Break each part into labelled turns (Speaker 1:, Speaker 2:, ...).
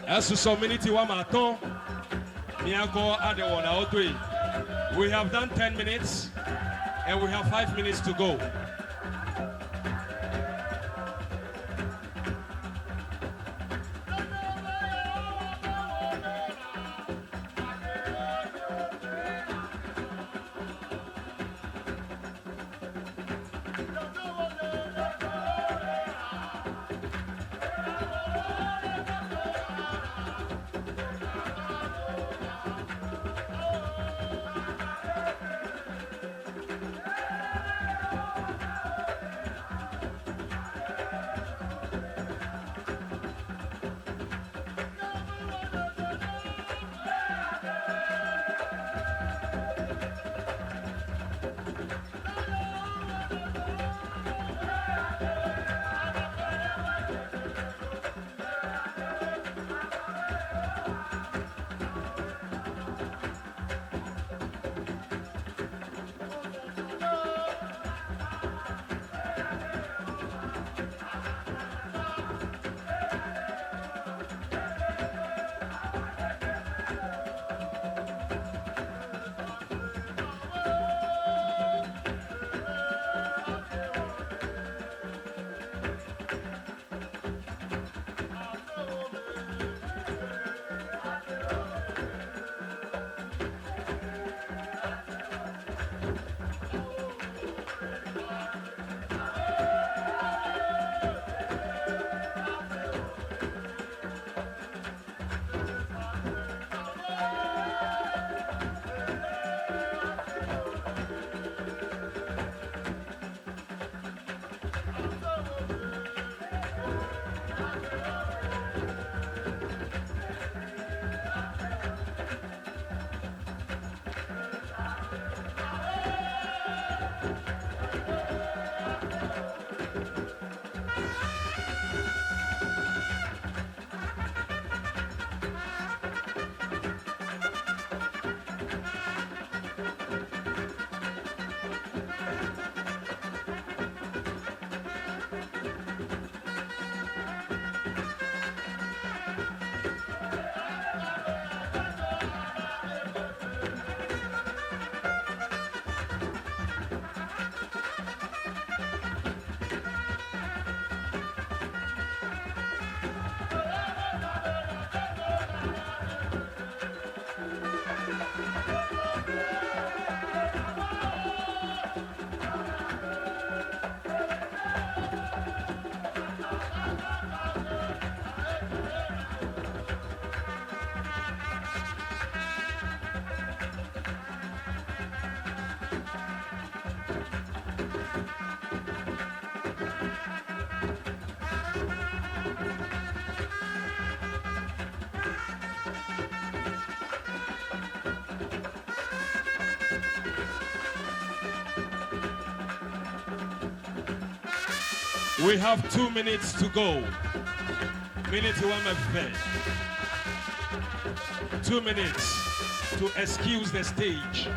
Speaker 1: Esusɔ miniti woame atɔ̃ míakɔ aɖe wɔnawo toe. We have done 10 minutes and we have 5 minutes to go. We have 2 minutes to go. Minute 1 . 2 minutes to excuse the stage.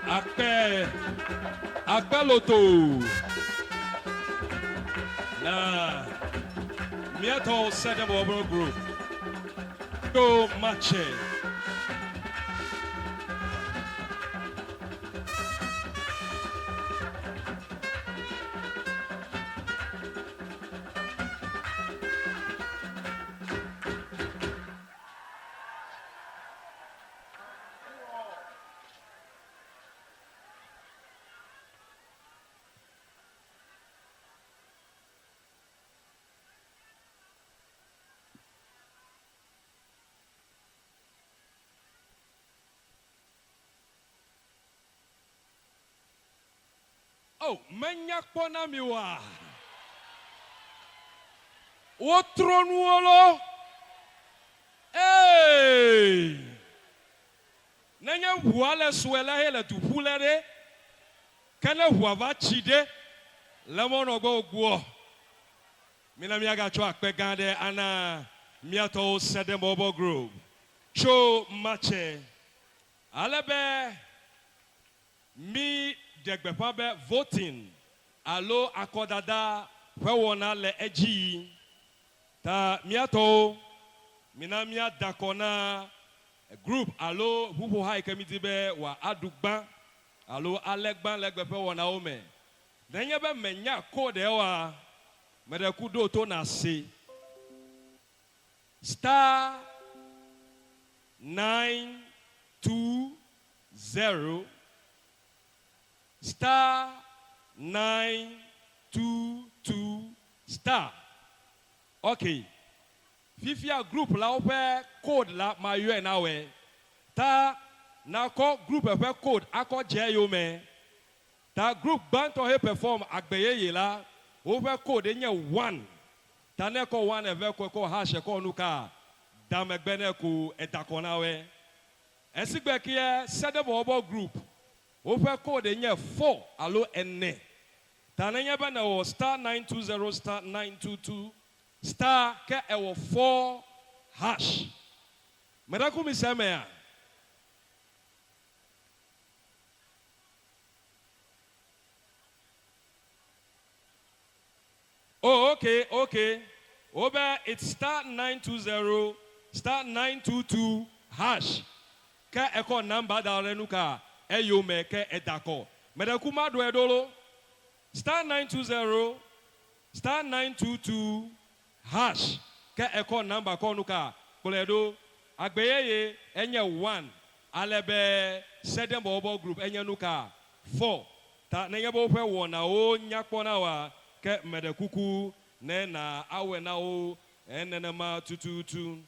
Speaker 1: Akpe akpe loto na míatɔ Sedem Group do matche. Oh, menya kpɔ na mi wa. Wotrɔ nuwo lo. Ee! Nenye ʋua le sue la he le du ƒu le ɖe. Ke ne ʋua va tsi ɖe le mɔnɔgbɔ wògbɔ. Mina míagatsɔ akpe gã aɖe ana míatɔwo Sedem Group tso matse ale be mi ɖe gbeƒã be voting alo akɔdada ƒe wɔna le edzi yi ta míatɔwo mina míada kɔ na group alo ʋuƒoha yi ke mi di be wòa aɖu gbã alo ale gbã le egbe ƒe wɔnawo me. Nenye be menya code oa, meɖe ku ɖo to na se. *920 *922 star. Ok. Fifia group la woƒe code la ma yɔe na wɔe. Ta nakɔ group ƒe code akɔ dze yome. Ta group gbãtɔ he perform agbe yeye la, woƒe code nye 1. Ta ne kɔ 1 eve kɔ kɔ hash kɔ nu ka da megbe ne ko edakɔ na wɔe. Esigbe kie Sedem Group woƒe code nye 4 alo ene. Ta nenye be newɔ *920 *922 star ke ewɔ 4 hash. Meɖe mi se mea? Oh, okay. Obe, it's *920 *922 hash. Ke ekɔ number da ɖe nu ka eyome ke edakɔ. Meɖe ku ma ɖoe ɖo lo. *920 *922 hash. Ke ekɔ number kɔ nu ka kplɔe ɖo. Agbe yeye enye 1. Ale be Sedem Group enye nu ka 4. Ta nenye be woƒe wɔnawo nyakpɔ na wa ke meɖe kuku ne na awɔe na wo nenema tututu.